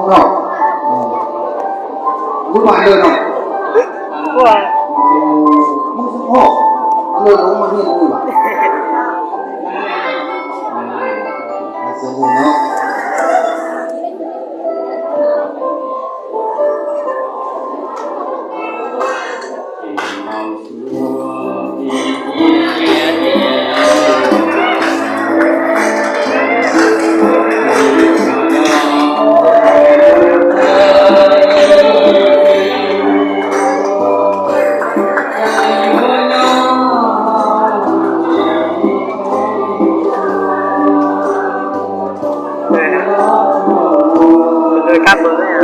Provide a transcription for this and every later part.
ເນາະ ອືມ ຢູ່ບ້ານເດີເນາະ ບໍ່ ອືມ ມັນສະເພາະ ເອົາລົດລົງມາຮຽນຢູ່ຫວາ ອືມ ເນາະ. ໂດຍ ໂດຍກັບເບິ່ງແລ້ວ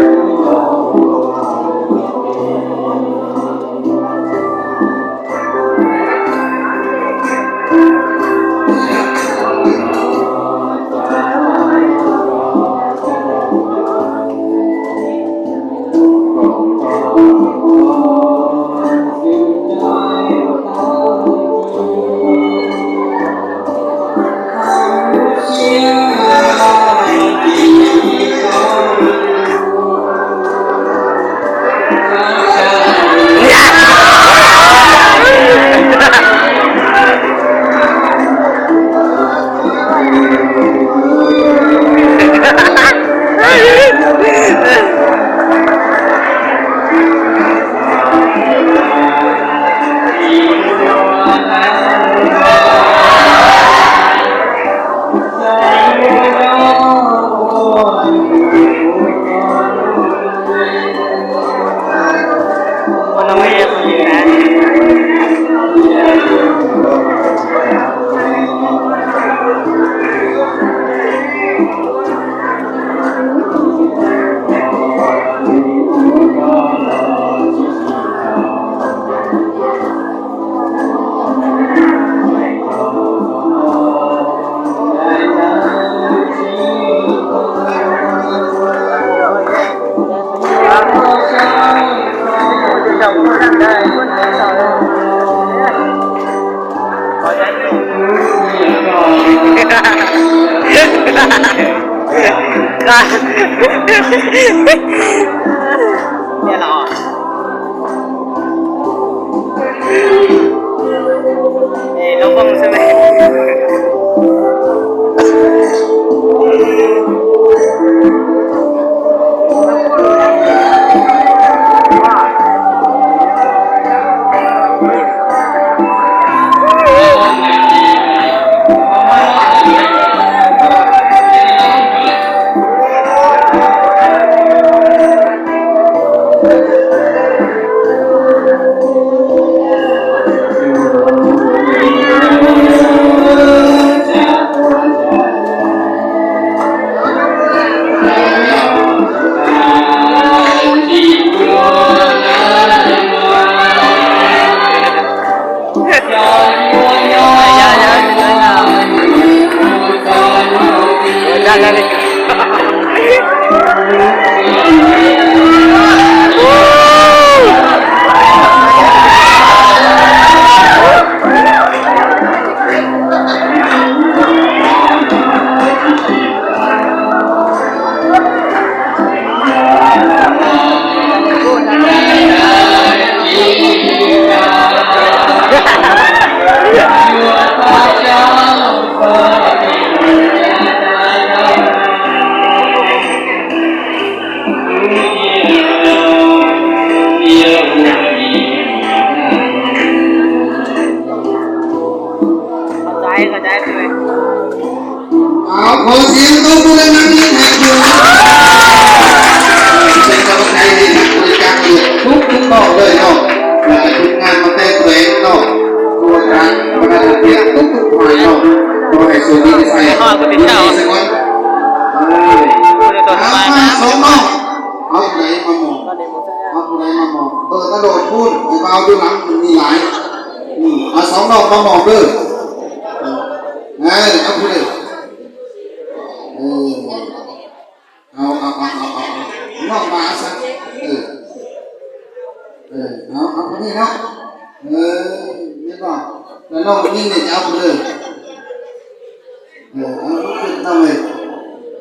ເຂົ້າໃຈ ເຂົ້າໃຈຕົວເອງ. ເອົາ ຂໍສຽງຕົບມືດັງໆອີກໃຫ້ເພິ່ນເນາະ ເປັນກຳລັງໃຈໃຫ້ນັກບໍລິຈາກເກືອບທຸກໆນ້ອງເລີຍເນາະ ແລ້ວກະທີມງານມາແຕ່ງແຂວງເນາະ ຜູ້ວ່າການບັນດານັກຮຽນທຸກໆຝ່າຍເນາະ ຂໍໃຫ້ໂຊກດີມີໄຊ ຢູ່ດີມີສຸກ. ເອີ ເອົາ ມາສອງນ້ອງ ເອົາຜູ້ໃດມາມອບ ເອົາຜູ້ໃດມາມອບ ເອີ ຕະໂດດພຸ້ນ ໄອ້ບ່າວຢູ່ຫຼັງມັນມີຫຼາຍ ອືມ ເອົາສອງນ້ອງມາມອບເດີ ເອີ ເອົາຜູ້ໃດ ເອີ ເອົາ ເອົາ ນ້ອງມາຊະ ເອີ ເອີ ເອົາ ເອົາຜູ້ນີ້ເນາະ ເອີ ແມ່ນບໍ່ ແລ້ວນ້ອງຜູ້ນີ້ນີ້ຈະເອົາຜູ້ໃດ ເອີ ເອົາ ເອົາຂຶ້ນເອົາເລີຍ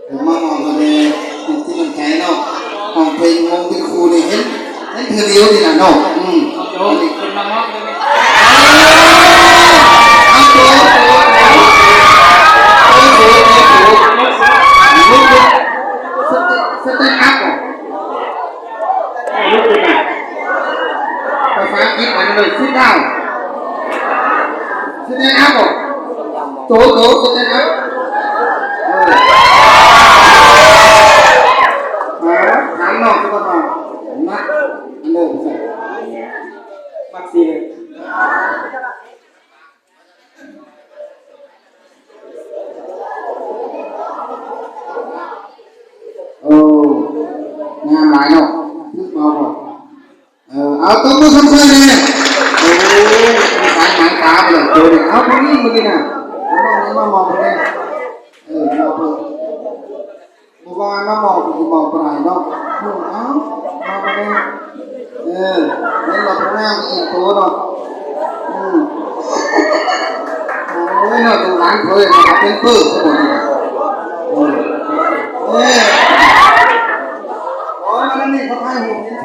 ເອີ ມາມອບໃຫ້ແດ່ ເປັນຈິດນ້ຳໃຈເນາະ ເປັນວົງເປັນຄູ່ນີ້ເຫັນ ເຫັນເທື່ອດຽວນີ້ລະເນາະ. ອືມ ໂດຍ ເພິ່ນມາມອບເລີຍ. ເອົາ ໂຕ ໂຕ ໂຕ ສະແຕນອັບບໍ? ລຸກຂຶ້ນມາ. ພາສາອັງກິດວ່າຈັ່ງໃດ? Sit down. Sit down ເອົາ. ໂຕ ໂຕ sit down ເອົາ. ເອີ ຖາມນ້ອງຊະກ່ອນວ່າ ມັກອັນໃດ? ມັກສີໃດ? ໂອ້ ງາມຫຼາຍເນາະ. ຖືກເອົາບໍ່? ເອີ ເອົາ ຕົບມືຊົມເຊີຍແດ່. ໂອ້ ສາຍໝາຍຕາໄປແລ້ວໂຕນີ້. ເອົາ ຜູ້ນີ້ມື້ນີ້ນະ ເອົາ ມາມອບເພິ່ນແດ່. ເອີ ມອບເພິ່ນ ບໍ່ວ່າມາມອບກໍຊິມອບບໍ່ໄດ້ເນາະ. ເອົາ ມອບໄປແດ່. ເອີ ເຫັນວ່າຜູ້ງາມອີກໂຕເນາະ. ອືມ ໂອ້ຍເນາະ ລູກຫຼານເພິ່ນເປັນເປີ້ຊະບໍ່ນີ້ນະ. ເອີ ເອີ ໂອ້ຍ ອັນນີ້ເຂົາຖ່າຍຮູບເຫັນ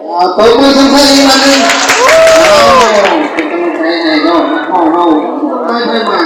ອ່າ ຕົບມືຊົມເຊີຍອີກບາດໜຶ່ງ. ເອົາ ເປັນກຳລັງໃຈໃຫ້ເນາະ ນັກຮ້ອງເຮົາ ໄປໄປມາ